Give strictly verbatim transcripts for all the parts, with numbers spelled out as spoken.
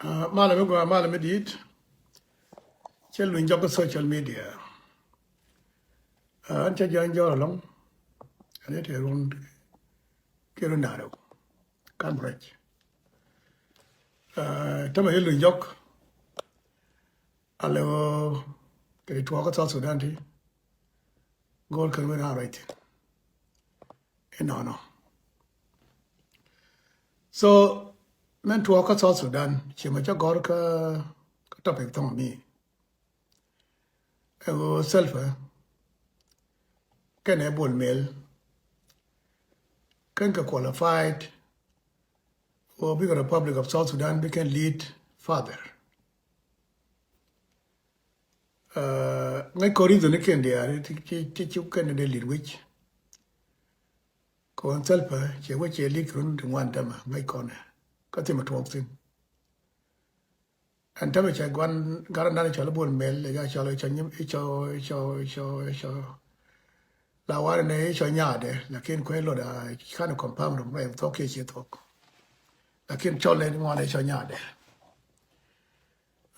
Ah, malɛ mi gɔaa, malɛ mi di̱i̱t. Cɛ luny jɔk kä social media. Ah, an cɛ jɔny jɔr alɔŋ. An i̱ te run kiɛ run da̱ŋ rɛw. Kan bi ruac. Ah, tämɛ i̱ luny jɔk. Alɛ ɣöö kɛ ti tuɔɔk kä South Sudan ti go̱o̱r kɛn wen a ruac thi̱n. Inɔnɔ. So mɛn tuɔɔk kä South Sudan, ci mɛ cä gɔ̱r kä, kä topic thɔŋ mi. Ɛ ɣöö Salva kɛnɛ Bol Mel kɛn kɛ qualified ɣöö bikɛ Republic of South Sudan bikɛn lead further. Ah, ŋäc kɔn reason ni kɛn diaal ti, ti, ti, ti kɛn dee lead wec. Kɔn Salva cɛ wec cɛ lead kɛ run ti ŋuan tämɛ ŋäc kɔn ɛ. Kä thimɛ tuɔɔk thi̱n. Ɛn tämɛ cɛ guan garan dan cɔl Bol Mel, ɛ ja cɔl, cɔ nyim, cɔ, cɔ, cɔ, cɔ. La wari nɛ cɔ nyaadɛ, lakin kuɛ lot a kan confirm rum rɛy thok kiɛ ci thok. Lakin cɔl lɛ ŋuan ɛ cɔ nyaadɛ.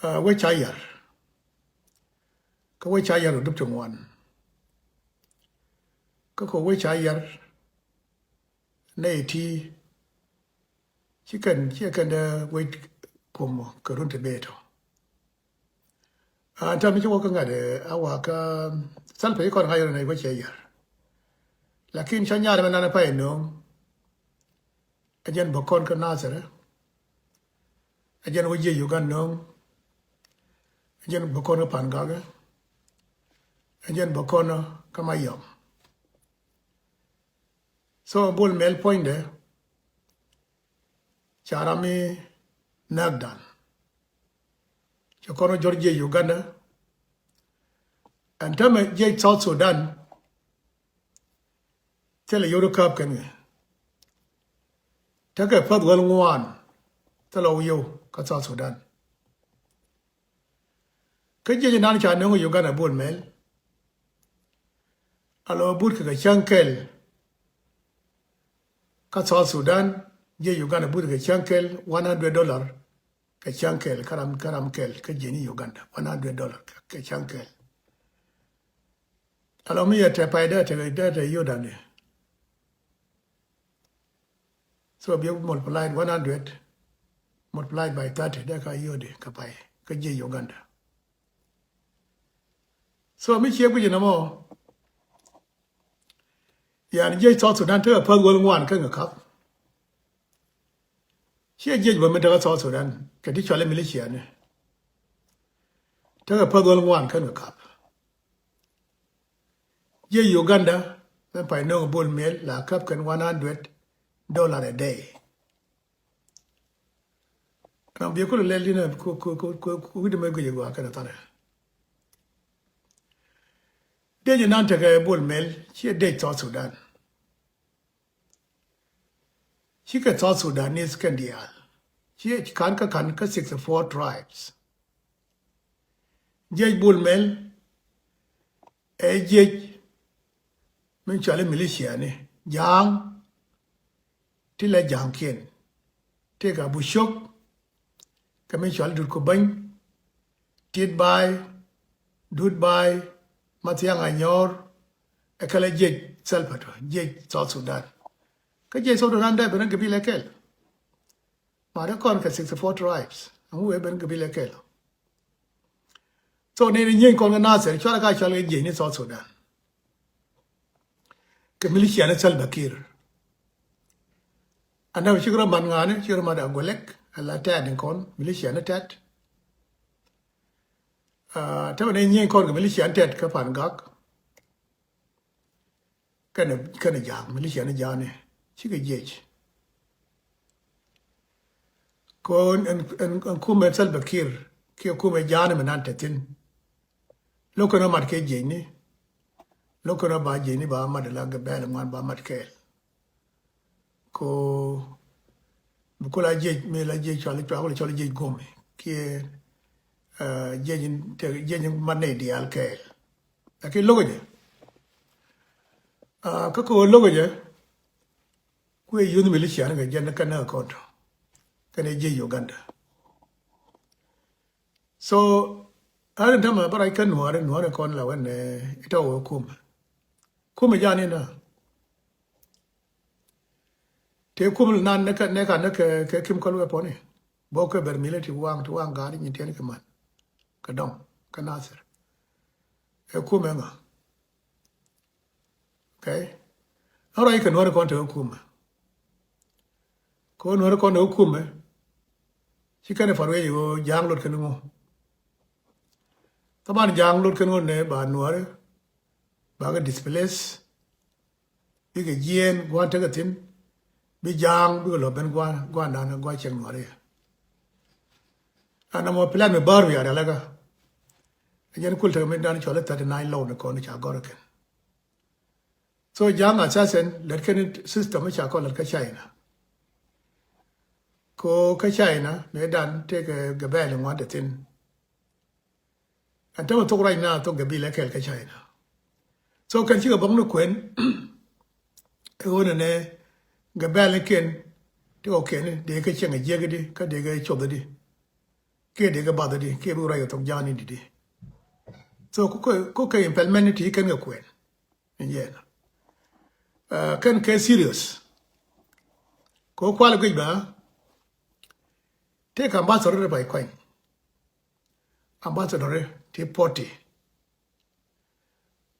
Ah, wec ca yar. Kä wec ca yar dup ti ŋuan. Kä kɔ wec ca yar nɛ iti ci kɛn, ci kɛn dee wec kum kɛ run ti betɔ. Ah, tam mi ci wä kä ŋa̱t, eh, a wa kä Salva ci kɔn ŋa̱t yar nɛ wec ca yar. Lakin ca nyar mɛ nan pay no̱o̱ŋ. Ɛ jɛn bä kɔn kä Nasir. Ɛ jɛn wä jiɛ Uganda no̱o̱ŋ. Ɛ jɛn bä kɔn kä Pangak. Ɛ jɛn bä kɔn kä Mayɔm. So Bol Mel puɔ̱nydɛ ca ram mi näk dan. Cɛ kɔn wä jɔr jiɛ Uganda. Ɛn tämɛ jiɛ South Sudan. Thilɛ yio̱w di käp kɛn kɛ. Tekɛ päth wäl ŋuan. Thilɛ wä yio̱w kä South Sudan. Kä jiɛc inan ca nöŋ Uganda Bol Mel. A lɔ but kɛ kɛ cäŋ kɛl. Kä South Sudan jiɛc Uganda but kɛ cäŋ kɛl one hundred dollar. Kɛ cäŋ kɛl kä ram, kä ram kɛl kä jiɛc ni Uganda one hundred dollar kɛ, kɛ cäŋ kɛl. A lɔ mi yɛ tɛ pay dee tɛ, dee tɛ yio̱w dan di. So bi multiplied one hundred multiplied by thirty dee ka yio̱w di kɛ pay kä jiɛc Uganda. So mi ciɛ guic inɔ mɔ. Yan jiɛc South Sudan tekɛ päth wäl ŋuan kä ŋɛ kap. Ciɛ jiɛc bä mi tekɛ South Sudan kɛ ti cɔal i̱ militia ni. Tekɛ päth wäl ŋuan kä ŋɛ kap. Jiɛc Uganda mɛ pay nöŋ Bol Mel la käp kɛn one hundred dollar a day. Ram biɛ kulɛ lɛl inɛ ku, ku, ku, ku, ku wi̱dɛ mɛ guic a gɔaa kɛn a tharɛ. Dec inan tekɛ Bol Mel ciɛ dec South Sudan. Cikɛ South Sudanese kɛn diaal. Ciɛ kan kä kan kä sixty four tribes. Jiɛc Bol Mel ɛ jiɛc min cɔal i̱ militia ni ja̱a̱ŋ. Ti la ja̱a̱ŋkiɛn ti ka bu cok. Kɛ min cɔal Dut Kubäny, Tit Ba̱a̱y, Dut Ba̱a̱y, Mathiaŋ Anyɔɔr. Ɛ kɛl ɛ jiɛc Salva tɔ jiɛc South Sudan. Kä jiɛc South Sudan dee ben ɛ gabila kɛl. Ma dee kɔn kɛ sixty four tribes ɛŋu wee ben gabila kɛl. So nɛy ni nyieny kɔn kä Nasir cuarɛ ka cual kɛ jiɛc ni South Sudan. Kɛ militia ni Salva Kiir. Andɛ cikɛ rɔ mat ŋa̱a̱ni cikɛ rɔ mat Agwelek ala tɛt ni kɔn militia ni tɛt. Ah, tämɛ nɛy nyieny kɔn kɛ militia ni tɛt kä Pangak. Kɛnɛ, kɛnɛ ja̱a̱ŋ militia ni ja̱a̱ŋni cikɛ jiɛc. Kɔn ɛn, ɛn, ɛn kumɛ Salva Kiir kiɛ kumɛ ja̱a̱ŋni mi nan te thi̱n. Lo̱k kɛn ɔ mat kɛ jiɛcni. Lo̱k kɛn ɔ ba jiɛcni ba mat ala gabila ŋuan ba mat kɛɛl. Ko bi kula jiɛc mi la jiɛc cual cual kula cual jiɛc go̱mi kiɛ, ah, jiɛc in te jiɛc in mat nɛy diaal kɛɛl. Lakin lo̱k jɛ. Ah, kä ko lo̱k jɛ. Kuɛ youth militia ni kɛ jɛn kɛn ni kɛ kɔn tɔ kɛn jiɛc Uganda. So, ɣän in tämɛ bä ruac kä Nuääri, Nuääri kɔn la wän ɛ itɔ wä kumɛ. Kumɛ jan in na. Tëë kumɛ nan nɛ kɛ, nɛ ka nɛ kɛ, kɛ kim kä luɛ pɔni. Bä kɛ bɛr milɛ ti waŋ, ti waŋ gaari nyin tiɛni kɛ man. Kɛ dɔŋ, kɛ Nasir. Ɛ kumɛ ŋa. Okay. Ɣän ruac kɛ Nuääri kɔn te kä kumɛ. Kɛ ɣöö Nuääri kɔn te kä kumɛ. Ci kɛn ɛ far wee ɣöö Ja̱a̱ŋ lot kɛn ŋu. Thaban Ja̱a̱ŋ lot kɛn ŋu nɛ ba Nuääri. Ba kɛ displace. Bikɛ jiɛɛn gua̱n tekɛ thi̱n. Bi Ja̱a̱ŋ bikɛ lɔ ben gua̱n, gua̱ndan gua̱n cieŋ Nuääri. An amɔ plan mi bär wi̱i̱ a rialikä. Ɛ jɛn kul tekɛ mi dan cɔl i̱ thirty nine law ni kɔn i̱ ca gɔr ikɛn. So Ja̱a̱ŋ assassin lät kɛn system i̱ ca kɔn lät kä China. Ko kä China mëë dan tekɛ gabɛl iŋuan te thi̱n. Ɛn tämɛ thok ruac na thok gabila kɛl kä China. So kɛn cikɛ bäŋ ni kuën. Ɛ ɣöö nɛnɛ gabɛl ni kiɛn ti kɔkiɛn ni dee kä cieŋ a jiäk di kä dee kä coth di. Kiɛ dee kä bath di kiɛ bi ruac kɛ thok Ja̱a̱ŋ ni di di. So kukɛ, kukɛ implement ni ti kɛn kɛ kuën. Ɛn jɛn. Kɛn kɛ serious. Kɛ kual guic ba. Tëëkɛ ambassador ti pay kuany. Ambassador ti forty.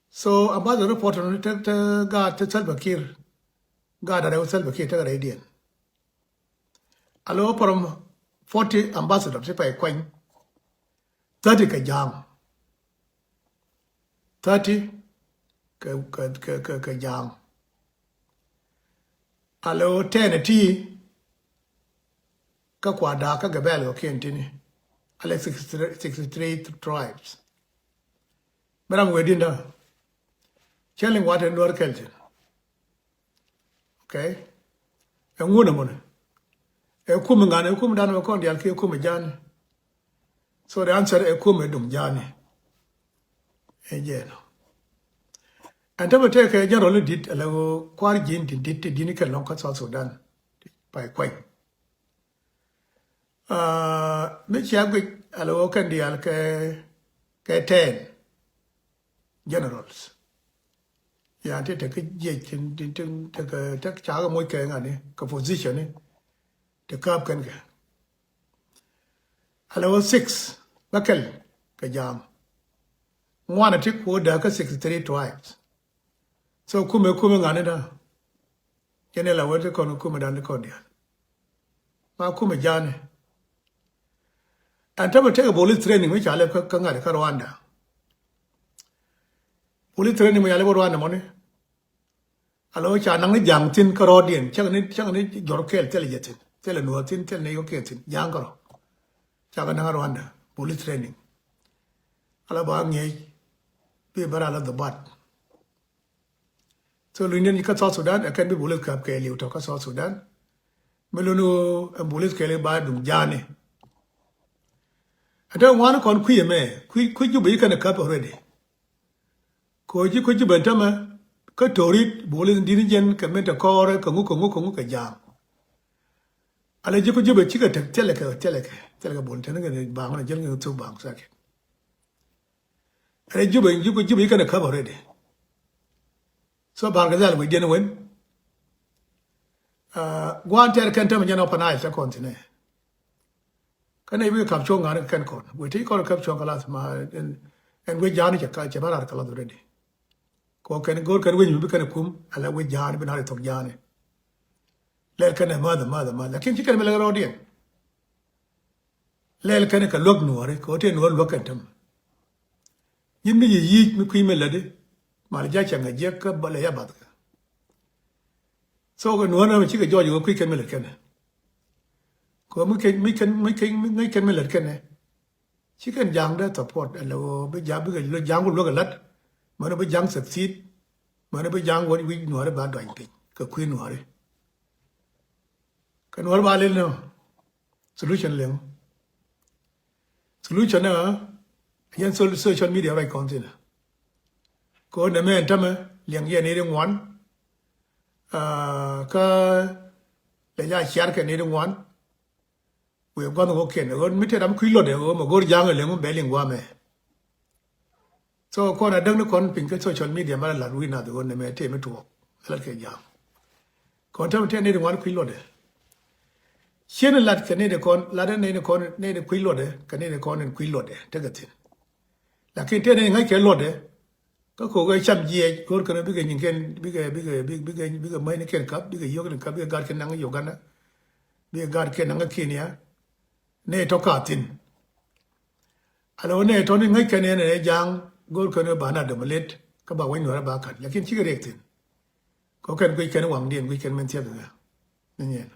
So ambassador ti forty ni te, te gaat ti Salva Kiir. Gaat a rɛw Salva Kiir tekɛ rɛydiɛn. Alo from forty ambassador ti pay kuany. Thirty kɛ Ja̱a̱ŋ. Thirty kɛ, kɛ, kɛ, kɛ, kɛ Ja̱a̱ŋ. Alo ten ti kä kua̱r da̱a̱k kä gabɛl kɔkiɛn tini. Alɛ sixty three, sixty three tribes. Bɛ ram wee din da. Cɛ liŋ wat in Nuäär kɛl cin. Okay. Ɛ ŋun ɛmɔni. Ɛ kum ŋan, ɛ kum dan mɛ kɔn dial kiɛ kum ɛ Ja̱a̱ŋ ni. So the answer ɛ kum ɛ duŋ Ja̱a̱ŋ ni. Ɛ jɛn ɔ. Ɛn tämɛ tëëkɛ general ni dit ala ɣöö kua̱r ji̱n ti dit ti di̱n kɛ lɔŋ kä South Sudan. Pay kuany. Mi cia guic ala ɣöö kɛn diaal kɛ, kɛ ten generals. Yan ti te kä jiɛc tin, tin, tin, te kä, te ca kɛ moc kɛ ŋa̱ni kɛ position ni. Te käp kɛn kɛ. Ala ɣöö six bä kɛl kɛ Ja̱a̱ŋ. Ŋuan a ti kuɔ dääk kä sixty three tribes. So kumɛ, kumɛ ŋa̱ni da. Jɛn ɛ la wä ti kɔn kumɛ dan ti kɔn diaal. Ma kumɛ Ja̱a̱ŋ ni. Ɛn tämɛ tekɛ police training mi ca lɛp kä, kä ŋa̱t kä Rwanda. Police training mi ca lɛp kä Rwanda mɔni. Alo ca naŋ ni Ja̱a̱ŋ thi̱n kä rɔɔdiɛn, cäŋ ni, cäŋ ni jɔr kɛɛl thilɛ jɛ thi̱n, thilɛ Nuäär thi̱n, thilɛ ni yɔ kɛɛl thi̱n, Ja̱a̱ŋ kärɔ. Ca kɛ naŋ Rwanda police training. Ala ba ŋiɛc bi bä ral a dhɔbat. So luny den kä South Sudan ɛ kɛn bi police käp kɛɛliw tɔ kä South Sudan. Mi luni ɣöö ɛn police kɛɛliw ba duŋ Ja̱a̱ŋ ni. Ɛn te ŋuan kɔn kui̱ ɛmɛ, kui̱, kui̱ Jubɛ ci kɛn ɛ käp already. Kɛ ɣöö ci kui̱ Jubɛ ɛn tämɛ kä Torit police di̱t ni jɛn kɛ min te kɔɔrɛ kɛ ŋu, kɛ ŋu, kɛ ŋu kɛ Ja̱a̱ŋ. Ala ji̱ kui̱ Jubɛ cikɛ tek thilɛ kɛ, thilɛ kɛ, thilɛ kɛ bol teni kɛ baŋ ni jɛn kɛ thuk baŋ sakit. Rɛ Jubɛ, Jubɛ, Jubɛ ci kɛn ɛ käp already. So Bahr el Ghazal wecdiɛn wen. Gua̱a̱n tɛɛr kɛn tämɛ jɛn Upper Nile cä kɔn thi̱n ɛ. Kä nɛy wek käp cuɔ̱ŋ ŋa̱n kɛ kɛn kɔn. Wec ti kɔn käp cuɔ̱ŋ kɛ lath ma ɛn, ɛn wec Ja̱a̱ŋ ni cɛ bä raar kɛ lath already. Kɛ kɛn go̱o̱r kɛn wec mi bi kɛn ɛ kum ala wec Ja̱a̱ŋ ni bi na ri thok Ja̱a̱ŋ ni. Lɛl kɛn ɛ mäth, mäth, mäth. Lakin ci kɛn mi lɛl rɔɔdiɛn. Lɛl kɛn kɛ luäk Nuääri kɛ ɣöö tëë Nuäär luäk kɛn tämɛ. Ji̱n mi yic yic mi kui̱ mi lätdi mal ja̱ cɛ ŋäc jiäk kä bä lɛ ya bath kɛ. So kɛ Nuäär nɔmɔ cikɛ jɔɔc ɣöö kui̱ kɛn mi lät kɛnɛ. Kɛ ɣöö mi kɛn, mi kɛn, mi kɛn, mi ŋäc kɛn mi lät kɛnɛ. Ci kɛn Ja̱a̱ŋ dee support ɛn lɛ ɣöö bi Ja̱a̱ŋ bikɛ luäk, Ja̱a̱ŋ ku luäk ɛ la̱t. Mäni bi Ja̱a̱ŋ succeed. Mäni bi Ja̱a̱ŋ wä wi̱c Nuääri ba duany piny kɛ kui̱ Nuääri. Kɛ Nuääri ba lil nɔ. Solution liŋ. Solution ɛ yɛn social media ruac kɔn thin. Kɛ ɣöö nɛmɛ ɛn tämɛ liɛŋ yɛn nɛy ti ŋuan. Kä lɛ ja ciar kɛ nɛy ti ŋuan. Wëë gua̱n ɣöö kiɛn ɣöö mi tëë ram kui̱ luɔtdɛ ɣöö mɛ go̱o̱r ja̱a̱ŋ ɛ lëŋ mi bɛ liŋ gua̱a̱mɛ. So kɔn a däk ni kɔn piny kä social media ma la lat wi̱i̱ nath ɣöö nɛmɛ tëë mi tuɔɔk. Lat kɛ ja̱a̱ŋ. Kɔn täämɛ tëë nɛy ti ŋuan kui̱ luɔtdɛ. Cien lat kɛ nɛy ti kɔn, lat nɛy ti kɔn, nɛy ti kui̱ luɔtdɛ kɛ nɛy ti kɔn in kui̱ luɔtdɛ tekɛ thi̱n. Lakin tëë nɛy ŋäc kɛ luɔtdɛ, kä ko̱o̱k ɛ cam jiɛc go̱o̱r kɛn bikɛ nyinkɛn, bikɛ, bikɛ, bikɛ, bikɛ, bikɛ mäcnikiɛn käp, bikɛ yio̱knikiɛn käp, bikɛ gatkiɛn naŋ Uganda, bikɛ gatkiɛn naŋ Kenya. Nɛy tɔ̱ ka thi̱n. Alɔ nɛy tɔ̱ ni ŋäc kɛn ɛn ɛ ja̱a̱ŋ go̱o̱r kɛn ba na dominate kä ba wec Nuäärä ba ka̱n. Lakin cikɛ riɛk thi̱n. Kɛ kɛn guic kɛn waŋdiɛn guic kɛn min thiäk kɛ kɛ. Ni nyin.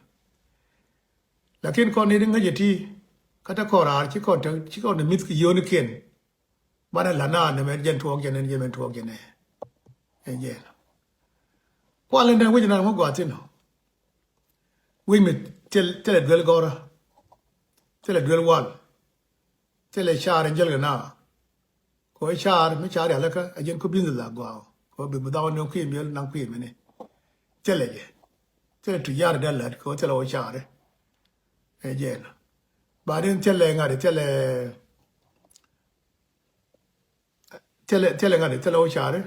Lakin kɔn ni di ŋäc ɛ ti kä te kɔn raar ci kɔn te, ci kɔn te mi̱th kɛ yio̱o̱nikiɛn. Banɛ la na nɛmɛ jɛn tuɔɔk jɛn ɛn jɛn mɛn tuɔɔk jɛn ɛ. Ɛn jɛn. Kual in dɛn wi̱c na ŋu gɔaa thi̱n ɔ. Wi̱c mi thil, thilɛ duel gɔrä. Thilɛ duel wal. Thilɛ car in jäl kɛ na. Kɛ ɣöö car mi car rialikä a jɛn kä business la gɔaa. Kɛ ɣöö bi bi dhɔk ni kui̱ miɛl naŋ kui̱ mini. Thilɛ jɛ. Thilɛ tujaar dee lät kɛ ɣöö thilɛ wä car. Ɛ jɛn. Ba din thilɛ ŋa̱t thilɛ Thilɛ, thilɛ ŋa̱t, thilɛ wä cari.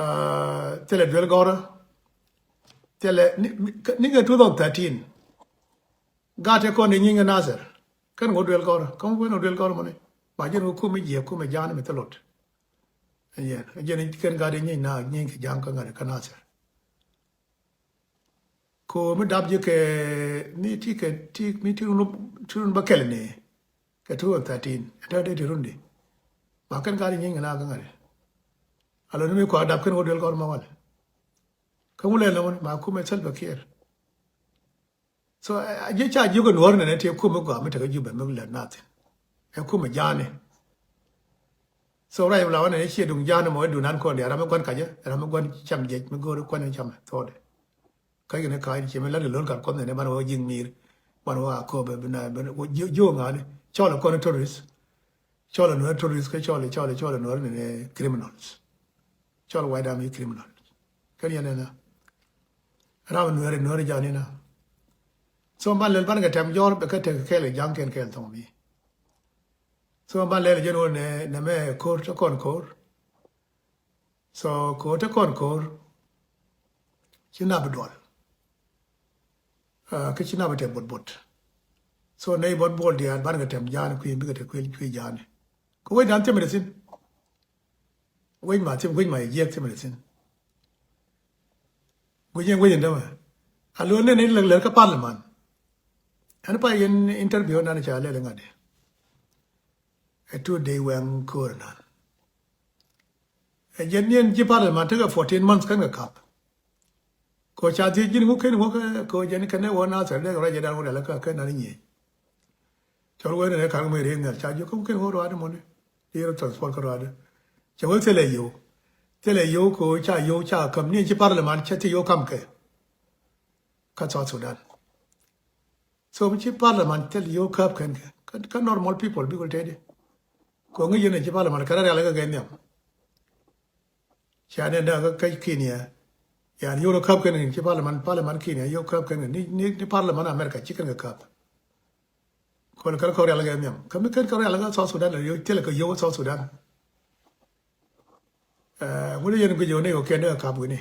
Ah, thilɛ duel gɔrä. Thilɛ ni, ni, ni kɛ two thousand thirteen. Gat ɛ kɔn ni nyiŋ kɛ Nasir. Kɛn ŋuɔ̱t duel gɔrä. Kä ŋuɔ̱t duel gɔrä mɔni. Ma jiɛn kɛ kum mi jiɛ kum mi ja̱a̱n mi thilot. Ɛn yɛn. Jiɛn kɛn gat ɛ nyiŋ na nyiŋ kɛ ja̱a̱n kä ŋa̱t kä Nasir. Ko mi dap ji̱ kɛ mi ti kɛ ti mi ti run ti run bä kɛl ni kɛ two thousand thirteen. Ɛn tɛ dee ti run di. Ma kɛn ka di nyieny kɛ na kä ŋa̱t. A lɔ ni mi kua dap kɛn wä duel kɔr ma wal. Kä wulɛ lɛ wä ma kumɛ Salva Kiir. So a ji̱ ca jiök kɛ Nuɔ̱ɔ̱r nɛnɛ ti kumɛ gɔaa mi tekɛ Jubɛ mi lɛ nathin. Ɛ kumɛ ja̱a̱ni. So ruac mi la wä nɛnɛ ciɛ duŋ ja̱a̱ni mɔ ɛ dunan kɔn di ram mi gua̱n kacä ram mi gua̱n cam jiɛc mi go̱o̱ri kuan in cam thɔɔdɛ. Kä yɛn ɛ ka̱a̱c ci mi la̱t kɛ lo̱n kar kuɔth nɛnɛ banɛ wä ji̱ŋ mi̱i̱r banɛ wä a kööbɛ bi na banɛ wä ji̱ ji̱ wä ŋa̱a̱ni cɔl ɛ kɔn terrorist. Cɔl ɛ nuɛr terrorist kä cɔl ɛ cɔl ɛ cɔl ɛ nuɛr nɛnɛ criminals. Cɔl ɛ White Army criminals. Kɛn yɛn ɛnɛ ram ɛ nuɛr ɛ nuɛr ɛ ja̱a̱ni na. So ban lɛl banɛ kɛ tɛm jɔr bɛ kä tek kɛɛl kɛ ja̱ŋ kɛn kɛɛl thɔŋ mi. So ban lɛl jɛn wä nɛ nɛ mɛ ko̱r te kɔn ko̱r. So ko̱r te kɔn ko̱r. Ci nap duɔl. Ah, kä ci nap tɛ bot bot. So nɛ bot bol diaal ban kɛ tɛm ja̱a̱n kui̱ bikɛ tɛ kui̱ kui̱ ja̱a̱n. Kä wec dan thimɛ de thin. Wec ma thim wec ma jiɛk thimɛ de thin. Wec yɛn wec yɛn dämɛ. A lo̱n nɛ ni lɛr kä parliament. Ɛn pa yɛn interview nan ca lɛl ŋa̱t de. Ɛ two day wɛŋ ko̱r nan. Ɛ jɛn yɛn ji̱ parliament tekɛ fourteen months kɛn kɛ kap. Ko ca dhiec ji̱n ŋuk ken ŋuk ko jɛn kɛn ɛ wä na thɛr dee kɛ ruac jɛ dan wä dɛl kä kɛn nan nyiec. Cɔl wee ni rɛ kar ŋuɛ rɛ ŋɛl ca jiök kä ŋuk ken ŋuk ruaadɛ mɔni. Di rɛ transport kä ruaadɛ. Cɛ wee thilɛ yow. Thilɛ yow ko ca yow ca kam ni ci parliament cɛ thi yow kam kɛ. Kä South Sudan. So mi ci parliament thil yo̱o̱ käp kɛn kɛ kä normal people bikul tedi. Ko ŋi̱ yɛn ci parliament kɛ rɛl kɛ kɛ nhiam. Ca nɛ dak kä Kenya. Yan yo̱o̱ käp kɛn ci parliament, parliament Kenya yo̱o̱ käp kɛn ni ni ni parliament America ci kɛn kɛ käp. Ko kɛn kɛ rɛl kɛ nhiam kä mi kɛn kɛ rɛl kɛ South Sudan yo̱o̱ thil kɛ yo̱o̱ South Sudan. Ŋuni yɛn guic yo̱o̱ ni yo̱o̱ kɛn kɛ käp wini.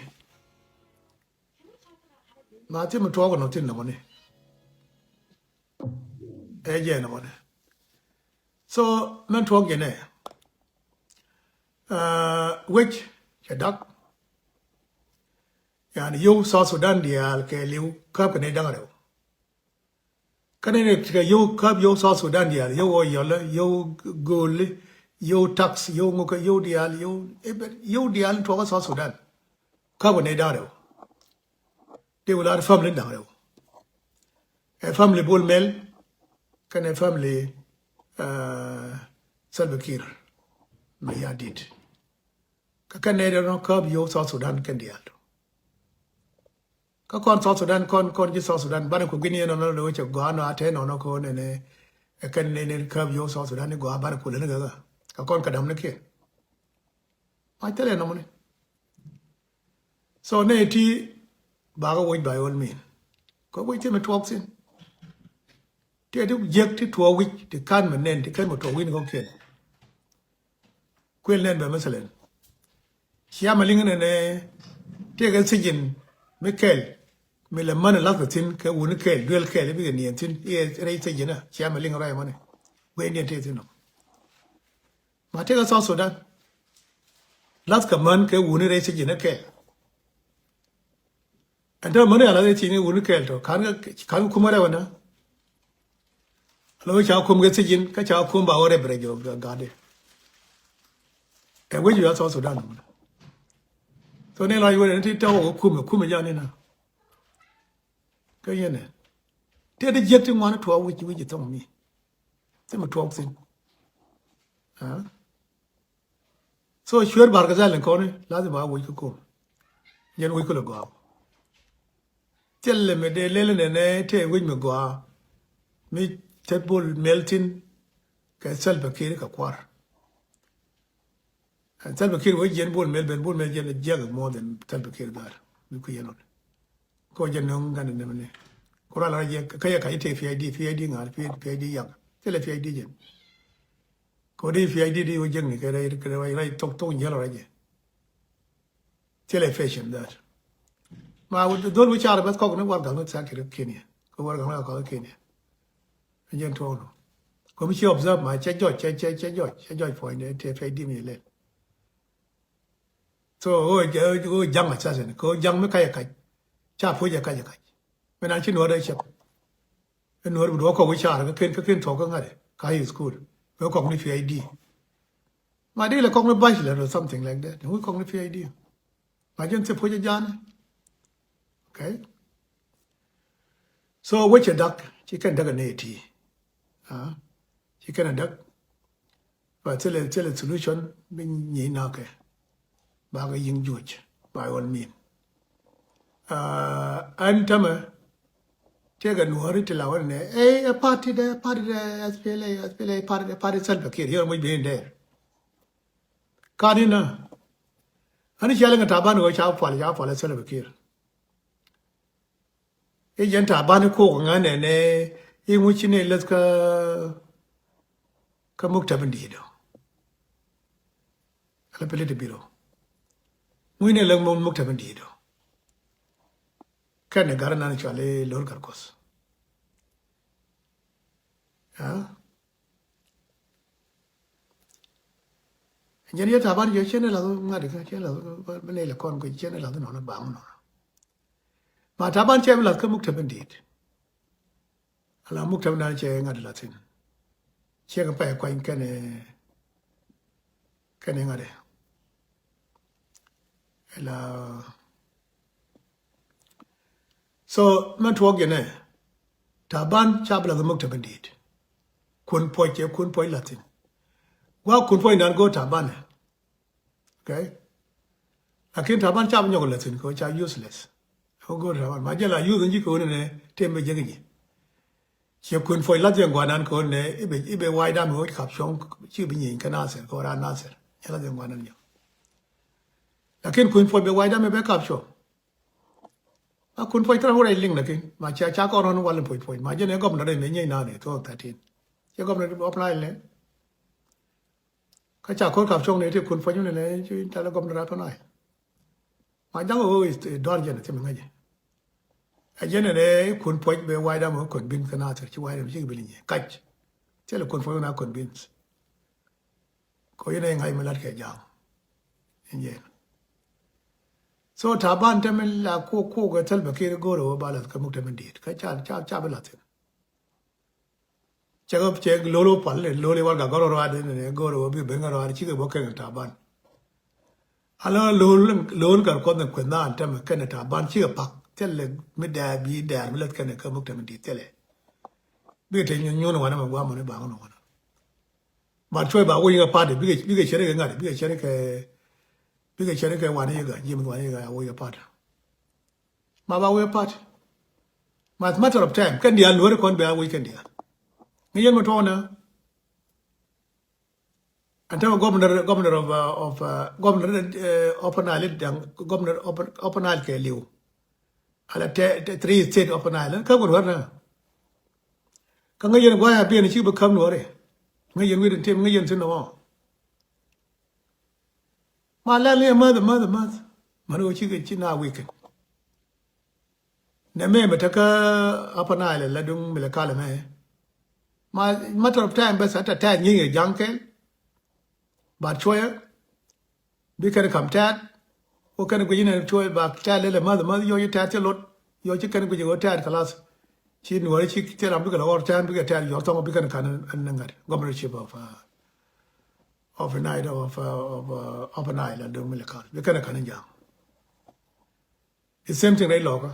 Ma thim mi tuɔɔk nɔ thin nɔmɔni. Ɛ jɛ nɔmɔni. So mɛn tuɔɔk jɛ nɛ. Wec cɛ dak. Yani yo̱w South Sudan diaal kɛ liw käp kɛ ni da̱ŋ rɛw. Kä ni ni kɛ yo̱w käp yo̱w South Sudan diaal yo̱w wä yɔlä yo̱w go̱o̱li yo̱w tax yo̱w ŋukä yo̱w diaal yo̱w yo̱w diaal tuɔɔk South Sudan. Käp kɛ ni da̱ŋ rɛw. Dee wä lar family da̱ŋ rɛw. Ɛ family Bol Mel kɛnɛ family Salva Kiir Mayardit. Kä kɛn nɛy dee nɔ käp yo̱o̱ South Sudan kɛn diaal. Kä kɔn South Sudan kɔn kɔn ji̱ South Sudan banɛ ku gui̱n yɛn nɔnɔ lo̱ cɛ gɔaa nɔ a te nɔnɔ kɛ ɣöö nɛnɛ ɛ kɛn nɛy nɛy käp yo̱o̱ South Sudan ni gɔaa banɛ ku leni kɛ ɣä. Kä kɔn kɛ dam ni kiɛn. Ma thilɛ nɔmɔni. So nɛ ti bakä wec by all mean. Kɛ wec thimɛ tuɔɔk thin. Tëë ti jiäk ti tuɔɔk wi̱c ti ka̱n mi nɛn ti kɛn mi tuɔɔk wi̱c ni kɔ̱kiɛn. Kuël nɛn bɛ mɛthɛlɛn. Cia Maliŋ nɛnɛ tëëkɛ thijin mi kɛl mi lɛ män lath kɛ thi̱n kɛ wuni kɛl duel kɛl i̱ bikɛ niɛn thi̱n i̱ rɛy thijin a Cia Maliŋ rɔy mani. Guɛy niɛn tëë thi̱n nɔ. Ma tëëkɛ South Sudan lath kɛ män kɛ wuni rɛy thijin a kɛl. Ɛn täämɛ ni ala dee thiec ni wuni kɛɛl tɔ ka̱n kɛ ka̱n kɛ kum kɛ rɛw ɛnä. Ala wee ca kum kɛ thiec in kä ca kum ba wä rɛp rɛc ɔ ga̱a̱dɛ. Ɛ wec wi̱i̱ a South Sudan. Tho ni la yuɔt ɛn ti tɔk kɛ kum kɛ kum ɛ ja̱a̱n inä. Kä yɛn ɛ ti ɛ ti jiäk ti ŋuan tuɔɔk wi̱c wi̱c ɛ thɔŋ mi. Thimɛ tuɔɔk thi̱n. So cuer Bargazal ni kɔni lazim a wec kä kom. Jɛn wec kä lɛ gɔaa. Thilɛ mi dee lel nɛnɛ tëë wec mi gɔaa. Mi te Bol Mel thi̱n kɛ Salva Kiir kɛ kuar. Salva Kiir wec jiɛn Bol Mel ben Bol Mel jiɛn jiɛk more than Salva Kiir dhar. Mi kui̱ yɛn ɔn. Kɔ jɛn nöŋ ŋa̱n nɛmɛ ni. Ku ral rɔ jiɛk kä yɛ ka̱c tëë P I D P I D ŋa̱n P I D yak. Thilɛ P I D jɛn. Kɛ wä di P I D di wä jiäkni kɛ rɛy kɛ rɛy rɛy thok thok jiäl rɛy jɛ. Thilɛ patient that. Ma wä dhol wä car beth kɔk ni warɛgak ni thak kɛ Kenya. Kɛ warɛgak ni kɔk Kenya. Jɛn tuɔɔk nɔ. Kɛ mi ci observe ma cɛ jɔc cɛ cɛ cɛ jɔc cɛ jɔc puɔ̱ny dee tëë P I D mi lɛl. So ɣöö ja̱ŋ assassin kɛ ɣöö ja̱ŋ mi kac ɛ kac. Ca puɔ̱c ɛ kac ɛ kac. Min an ci nuɔ̱ɔ̱r ɛ cɛp. Ɛ nuɔ̱ɔ̱r bi duɔ̱ɔ̱k kɔk wi̱c caar kä ken kä ken thuɔ̱k kä ŋa̱t ɛ ka high school. Wee kɔk ni P I D. Ma di lɛ kɔk ni bachelor or something like that. Wi̱c kɔk ni P I D. Ma jɛn thie puɔ̱c ɛ ja̱a̱n. Okay. So wecɛ dak ci kɛn däk ɛ nɛy ti. Ci kɛn ɛ däk. Ba thilɛ thilɛ solution bi nyiec nakɛ. Bakɛ yi̱ŋ juɔc ba yɔl min. Ɛn tämɛ tëëkɛ nuɔ̱ɔ̱ri ti la wä nɛ ɛ party dɛ party dɛ S P L A S P L A party dɛ party Salva Kiir yɔr muc bi in dɛɛr. Kani na ani ciali ŋɛ Taban wä ca pual ca pual ɛ Salva Kiir. I̱ jɛn Taban i̱ kok ŋa̱n nɛnɛ i̱ ŋuci ni läth kä kä muktab in di̱i̱t ɔ. Ala pili ti biro ŋuci ni läth muktab in di̱i̱t ɔ. Kɛn ni gar nan cual i̱ lo̱r kar kuɔth. Jɛn yɛ Taban jɛ cɛn i̱ lath ŋa̱t ikä cɛn i̱ lath bi nɛy lɛ kɔn kui̱ cɛn i̱ lath inɔn i̱ baŋ inɔn. Ma Taban cɛ bi lath kä muktab in di̱i̱t. Ala muktab in dan cɛ ŋa̱t i̱ lath in. Cɛ kɛ pay kuany kɛn kɛn ŋa̱t i̱. Ala so mɛn tuɔɔk jɛ nɛ Taban ca bi lath kä muktab in di̱i̱t. Kun puɔc cɛ kun puɔc lath in. Gua kun puɔc in dan go̱o̱r Taban ɛ. Okay. Lakin Taban ca bi nyɔk läthin kɛ ca useless. Ɛ wä go̱o̱r Taban ma jɛ la youth in ji̱ kɛ wä ni nɛ tëë mi jek ji̱. Ciɛ kuën puɔc lath yɛn guanan kɛ wä ni nɛ i̱ bɛ i̱ bɛ wac dam i̱ wä kap cuɔ̱ŋ ci bi nyieny kä Nasir kɛ wä raan Nasir. Cɛ lath yɛn guanan yɔ. Lakin kuën puɔc bɛ wac dam i̱ bɛ kap cuɔ̱ŋ. Ma kun puɔc thil wä rɛy liŋ lakin ma ca ca kɔn rɔn wal in puɔc puɔc ma jɛ ni gɔmna rɛy ni nyieny naan i̱ two thousand thirteen. Cɛ gɔmna rɛy ɔp na ilɛ. Kä ca ko̱r kap cuɔ̱ŋ ni ti kun puɔ̱ny ni nɛ ci talɛ gɔmna rap nai. Ma jaŋ ɣöö i̱ dɔ̱r jɛn i̱ thim ŋäcɛ. Ɛ jɛn ɛn ɛ i̱ kun puɔ̱ny bɛ wa̱i̱ dam ɣöö kɔn bin kä Nathir ci wa̱i̱ dam ci kɛ bin inyɛ kac. Thilɛ kun puɔ̱ny na kɔn bin. Kɔ yɛn ɛ ŋa̱c mi lat kɛ jaŋ. Ɛn jɛn. So Taban tɛmɛ la kok kok ɛ thil bɛ kir go̱o̱r ɣöö ba lath kä muk tɛmɛ di̱i̱t kä ca ca ca bi lath thin. Cɛ kɛ cɛ lo̱l wä pal lo̱l i̱ warɛgak gɔl rɔɔd in ɛ go̱o̱r wä bi ben kɛ rɔɔd cikɛ bä kɛn Taban. Ala lo̱l lo̱l kɛ kuɔth ni kueth naan tɛmɛ kɛn Taban cikɛ pak thilɛ mi dɛɛr bi dɛɛr mi lät kɛn kä muk tɛmɛ di̱i̱t thilɛ. Bikɛ te nyun nyun wanɛ mɛ guamɔ ni baŋ ni wanɛ. But cuɔy ba wä yiŋ ɛ party bikɛ bikɛ cɛri kɛ ŋa̱t bikɛ cɛri kɛ bikɛ cɛri kɛ wanɛ yiŋ ɛ ji̱ mi wanɛ yiŋ ɛ wä yiŋ ɛ party. Ma ba wee party. Ma it's matter of time kɛn diaal nuɔ̱ri kɔn bɛ a wec kɛn diaal. Ŋäc yɛn mi tuɔɔk na. Ɛn tämɛ governor governor of of governor of Upper Nile daŋ governor of Upper Nile kɛ liw. Ala tɛ three state of Upper Nile kä wär wär na. Ŋäc yɛn gua̱a̱th a biɛn ci bi käm Nuɔ̱ɔ̱ri. Ŋäc yɛn wi̱i̱dɛ tim, ŋäc yɛn thi̱n ɛmɔ. Ma lɛl ni ɛ mäth, ɛ mäth, ɛ mäth. Mani ɣöö cikɛ ci na weekend. Nɛ mɛ mɛ tekä Upper Nile la duŋ Malakal mɛ. Ma matter of time bäth, a tɛth nyieny ɛ ja̱ŋ kɛl. But cuɔyä bi kɛn kam tɛth. Wä kɛn guic inɛ cuɔy ba tɛth lɛl ɛ mäth, ɛ mäth, yɔc i̱ tɛth ci lot. Yɔc ci kɛn guic i̱ ɣöö tɛth kɛ lath. Ci Nuɔ̱ɔ̱ri ci thil ram bikɛ lɛ ɣɔr tɛth, bikɛ tɛth yɔr thɔŋ, bikɛn ka̱n ɛn ŋa̱t governorship of, uh, of Nile, of, uh, of, uh, Upper Nile la duŋ Malakal. Bikɛn ka̱n in ja̱ŋ. The same thing rɛy Lɔkä.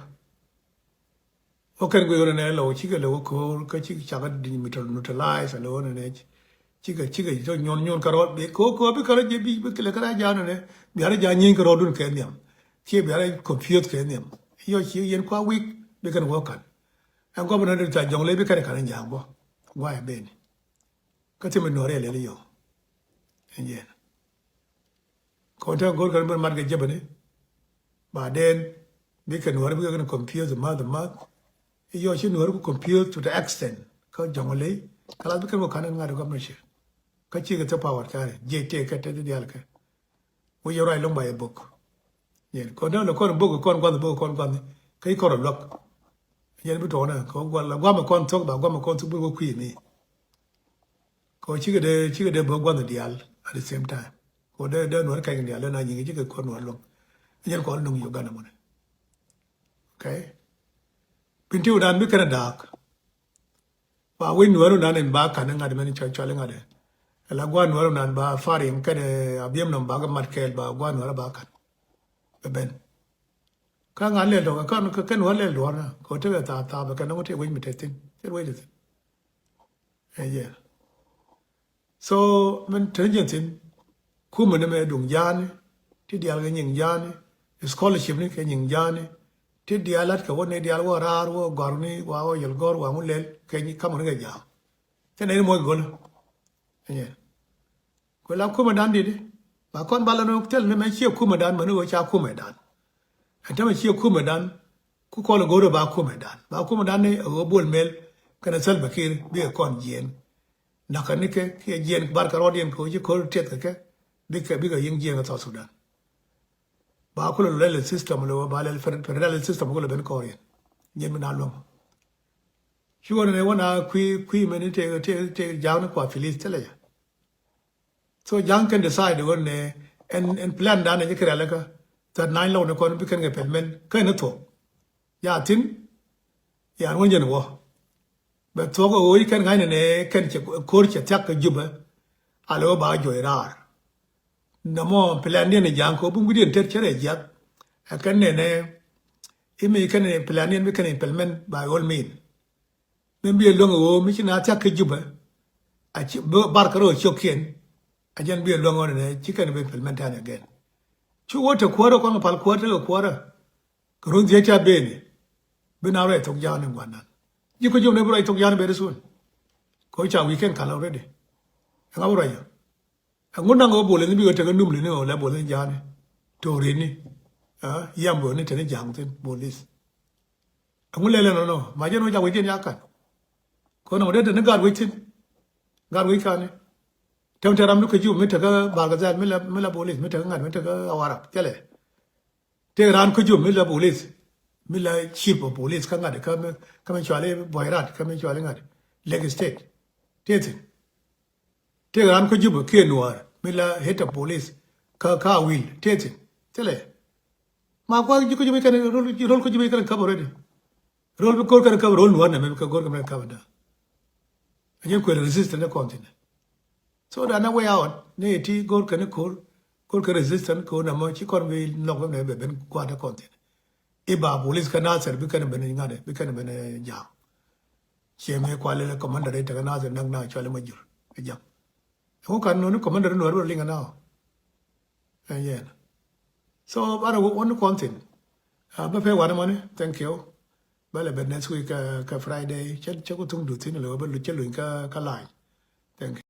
Wä kɛn guic ɣöö nɛ Lɔw cikɛ lɛ wä ko̱o̱r kä cikɛ cakɛ di neutralize, lɛ ɣöö nɛ cikɛ, cikɛ tɔ nyuɔn, nyuɔn kärɔɔd. Bi ko̱o̱r, ko̱o̱r bi kärɔɔd jɛ bi, bi kɛ lɛ kärɔɔd ja̱a̱n nɛ. Bia rɔ ja̱a̱n nyieny kärɔɔdun kɛ nhiam. Kiɛ bia rɔ confuse kɛ nhiam. Yɔ ci yɛn kua weak bi kɛn wä ka̱n. Ɛn gɔbnɛ dee tha Jɔŋley bi kɛn ka̱n in ja̱a̱ŋ bä. Gua̱a̱th ɛ ben. Kä thimɛ Nuɔ̱ɔ̱ri ɛ lɛl i̱ yɔ. Ɛn yɛn. Kɔn te go̱o̱r kɛn ben mat kɛ jebeni. Ba den bikɛ Nuɔ̱ɔ̱ri bikɛ kɛn confuse math, math. I̱ yɔ ci Nuɔ̱ɔ̱ri ku confuse to the extent kä Jɔŋley. Kɛ lath bikɛn wä ka̱n in ŋa̱t governorship. Kä cikɛ thil power kɛn jiɛc tëë kɛ te diaal kɛ. Wä yɛ ruac lo̱ŋ ba yɛ bok. Yɛn kɔn dee lɛ kɔn bok kɔn gua̱th, bok kɔn gua̱th. Kä i̱ kɔn rɔ luäk. Yɛn bi tuɔɔk nɛ kɛ gua̱th la gua̱mɛ kɔn thok, ba gua̱mɛ kɔn thok bi wä kui̱ mi. Kɛ cikɛ dee, cikɛ dee bok gua̱th diaal at the same time. Kɛ dee, dee Nuɔ̱ɔ̱ri kɛn diaal dee na nyiŋ cikɛ kɔn Nuɔ̱ɔ̱ri luäŋ. Yɛn kɔn luŋ Uganda mɔnɛ. Okay. Pin ti wä dan bi kɛn daak. Ba wec Nuɔ̱ɔ̱r wä nan in ba ka̱n iŋa̱t mɛn cɔl, cɔl iŋa̱t. Ala gua̱a̱r Nuɔ̱ɔ̱r wä nan ba Farim kɛnɛ Abiɛm nɔm ba kɛ mat kɛɛl ba gua̱a̱r Nuɔ̱ɔ̱r ba ka̱n. Bɛ ben. Kä ŋa̱n lɛl tɔk kä, kä, kä Nuɔ̱ɔ̱r lɛl duɔ̱ɔ̱r na kɛ wä tekɛ thaap, thaap kɛ nɔŋ tëë wec mi te thi̱n, tëë wec te thi̱n. Ɛ yɛn. So min te ni jɛn thi̱n, kumɛ ni mɛ duŋ ja̱a̱ni, ti diaal kɛ nyiŋ ja̱a̱ni, scholarship ni kɛ nyiŋ ja̱a̱ni, ti diaal lat kɛ wä ni diaal wä raar wä gɔ̱a̱r ni wa wä yɛl gɔ̱r wa ŋu lɛl kɛ nyi kamɛ ni kɛ ja̱a̱m. Cɛ nɛy ni muɔc go̱lä. Ɛnyɛ. Kuɛ la kumɛ dan dit, ba kɔn ba la ni thil ni mɛ ciɛ kumɛ dan mɛ ni wä ca kumɛ dan. Ɛn tämɛ ciɛ kumɛ dan, ku kɔn go̱o̱rä ba kumɛ dan. Ba kumɛ dan ni ɛ wä Bol Mel kɛnɛ Salva Kiir bikɛ kɔn jiɛn. Nakä nikɛ kiɛ jiɛn bar kɛ rɔɔdiɛn kɛ wä ci ko̱r tiɛth kɛ kɛ bikɛ, bikɛ yiŋ jiɛn kɛ South Sudan. Ba kulɛ lɛl system lɛ wä ba lɛl federal system kulɛ ben kɔɔriɛn. Jiɛn mi na luäŋ. Ci wä nɛ wä na kui̱, kui̱ mɛni tëë, tëë, tëë ja̱a̱k ni kua Philistine ya. So ja̱a̱ŋ kɛn decide wä nɛ ɛn, ɛn plan dan ɛ ji̱ kɛ rialikä that nine lɔw ni kɔn bi kɛn kɛ pɛl mɛn kɛn ni thuɔ̱k. Ya thi̱n, ya wä jɛn wä. Bɛ thuɔ̱k ɛ ɣöö i̱ kɛn ŋa̱cnɛ nɛ kɛn cɛ ko̱r cɛ thia̱k kɛ Jubɛ. A lɛ wä ba jɔc raar. Nɔmɔ plan diɛn i̱ ja̱a̱ŋ kɛ ɣöö bi wi̱cdiɛn tet cɛ rɛ jiath. Ɛ kɛn nɛnɛ i̱ mi kɛn plan diɛn bi kɛn implement by all mean. Min bi ɛ luäŋ ɛ ɣöö mi ci na thia̱k kä Jubɛ. A ci bar kärɔ̱ cio̱kiɛn. A jɛn bi ɛ luäŋ ɣöö nɛnɛ ci kɛn bi implement time again. Cu wä te kuäärä kɔn kɛ pal kuäärä tekɛ kuäärä. Kɛ run dhiec ca beni. Bi na ruac thok ja̱a̱n in gua̱ndan. Ji̱ kä Jubɛ ni bi ruac thok ja̱a̱n very soon. Kɛ ɣöö ca weekend kal already. Ɛŋa bi ruac yɔ. Ɛŋu naŋ ɣöö Bol ni bi ɣä tekɛ numli ni ɣöö lɛ Bol ni ja̱a̱ni. To̱o̱ri ni. Yam ɣöö ni te ni ja̱a̱ŋ thi̱n Bol i̱th. Ɛŋu lɛl ɛnɔnɔ ma jɛn wec a wec jɛn yakan. Kɔn ɣöö dee te ni gaat wec thi̱n. Gaat wec kani. Tɛm te ram ni kä Jubɛ mi tekä Bargazal mi la, mi la Bol i̱th mi tekä ŋa̱t mi tekä Awarap thilɛ. Tëë raan kä Jubɛ mi la police, mi la chief of police kä ŋa̱t kä mi, kä mi cuali Buayrat kä mi cuali ŋa̱t Lake State. Tëë thi̱n. Tëë raan kä Jubɛ kiɛ Nuäär mi la head of police kä, kä Awil. Tëë thi̱n. Thilɛ. Ma kua̱r ji̱ kä Jubɛ kɛn ro̱l, ro̱l kä Jubɛ kɛn kap already. Ro̱l bi ko̱r kɛn kap, ro̱l Nuäär nɛ mɛ bi kɛ ko̱r kɛn kap da. A jɛn kuël resistance ni kɔn thi̱n. So dan a way out ni ti go̱r kɛn ko̱r, go̱r kɛn resistance ko̱r na mɔ ci kɔn bi nhɔk bɛ ben kuat kɔn thin. Iba police kä Nasir bi kɛn ben ŋa̱t bi kɛn ben ja̱a̱m. Ciɛ mi kual lɛ commander i̱ tekä Nasir nak na cual i̱ Majur i̱ jam. Ɛŋu kan nɔni commander i̱ Nuäär bä liŋ na ɔ. Ɛn yɛn. So bara wä wä ni kɔn thin. Bä pɛ wanɛ mɔni, thank you. Bä lɛ ben next week kä Friday cɛ, cɛ ku thuŋ du thin lɛ wä bä lu cɛ luny kä, kä line. Thank you.